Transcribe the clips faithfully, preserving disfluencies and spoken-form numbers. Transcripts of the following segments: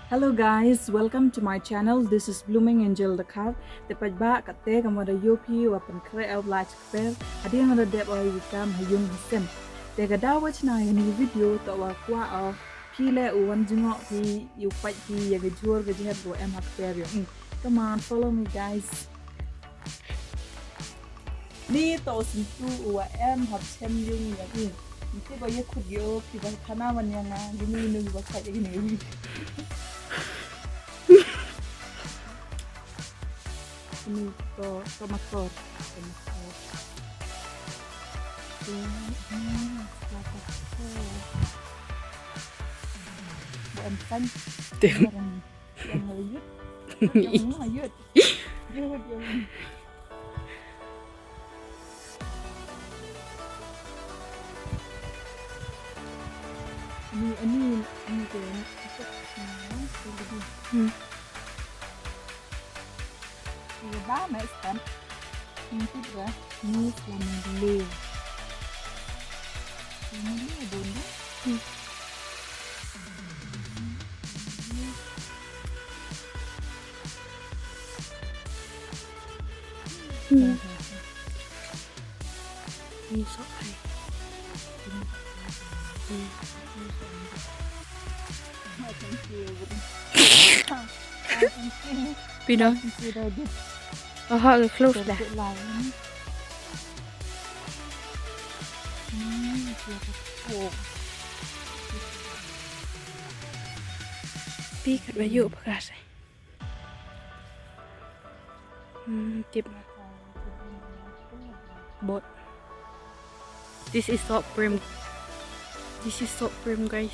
Hello guys, welcome to my channel. This is Blooming Angel Dkhar. Te paidbah, katte ka mut da ïoh phi wa pynkhreh ïa u la kper hadien wa da dep ïa ki kam ha ïung ha sem. Te ka daw wa chna ïa kane ka video toh wa kwah o phi leh u wan jngoh phi, ïa u pait phi ïa ka jhur ka jhep wa em ha kper ïa u. Come on, follow me guys. Ni to sngewthuh u wa em hap chem ïung ïa i. Nti ba ïa khut ïa phi ba khana wan ïa nga, ïa ni nu ba khat ïa ni. Ni to, tomato. Tomato. Ba em xanh. Tim. Yang ayut. Yang ayut. Ayut, ayut. Ini, ini, ini dia. Hmm. Ini ba mai stamp. Ini tu ba. Ni selama dulu. Ini dia bunda. Hmm. Hmm. Ni sok hai. Hmm. Pino. Aha, close dah. Pi kat ba yu ba ka sai. Hmm, tip. Bot. This is so prim. This is so prim, guys.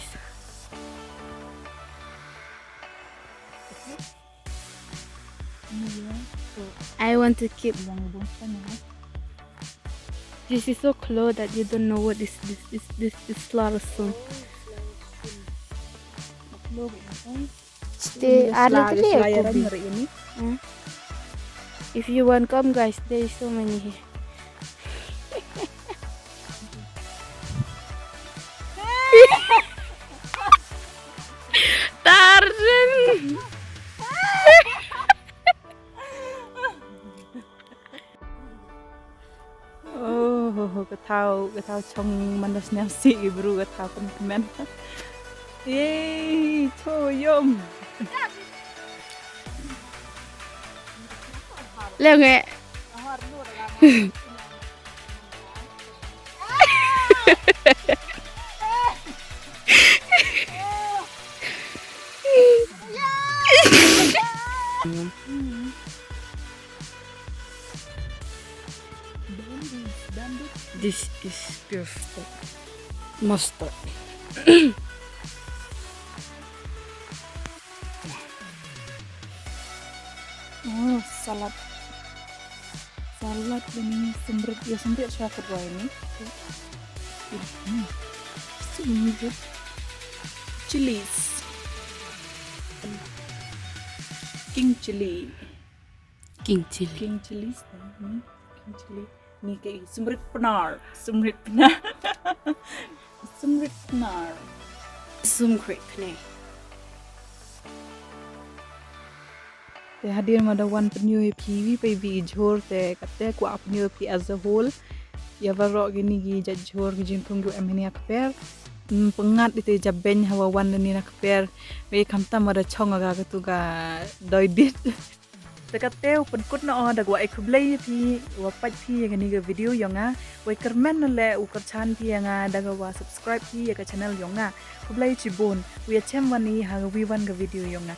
I want to keep. This is so close that you don't know what is this, this, this, this slur soon. Stay, ada tadi aku bi. Hmm. If you want come, guys, there is so many here. Tarzan. Oh, ka thaw, ka thaw chong man da sniam si i bru ka thaw pyn kmen. Yay, cho yum. Leo nge. This is perfect. Mustard. Oh, salad. Salad ini sembrit, ya sembrit siya kedua ini. Hmm. Sembrit. Chilies. King chili. King chili. King chili. Hmm. King chili. Ni ka sumrit pnar. Sumrit pnar. Sumrit pnar. Sumrit pnar. Te hadien ma da wan pynïoh ïa phi wi pa wi i jhur te katte kwah pynïoh ïa phi as a whole. Ïa baroh kini ki jait jhur ki jingthung ki em hini ha kper. Pyngngad ite jabeiñ hawa wan nani na kper. Wi khamtam ma da chong aga katu ka doi dit. Te katte u pynkut na o da wa ai khublei ïa phi wa pait phi ïa kani ka video yong nga. Wa kyrmen na le u kyrchan phi ïa nga da wa subscribe phi ïa ka channel yong nga. Khublei chibun. Wi ya chem wani ha wi wan ka video yong nga.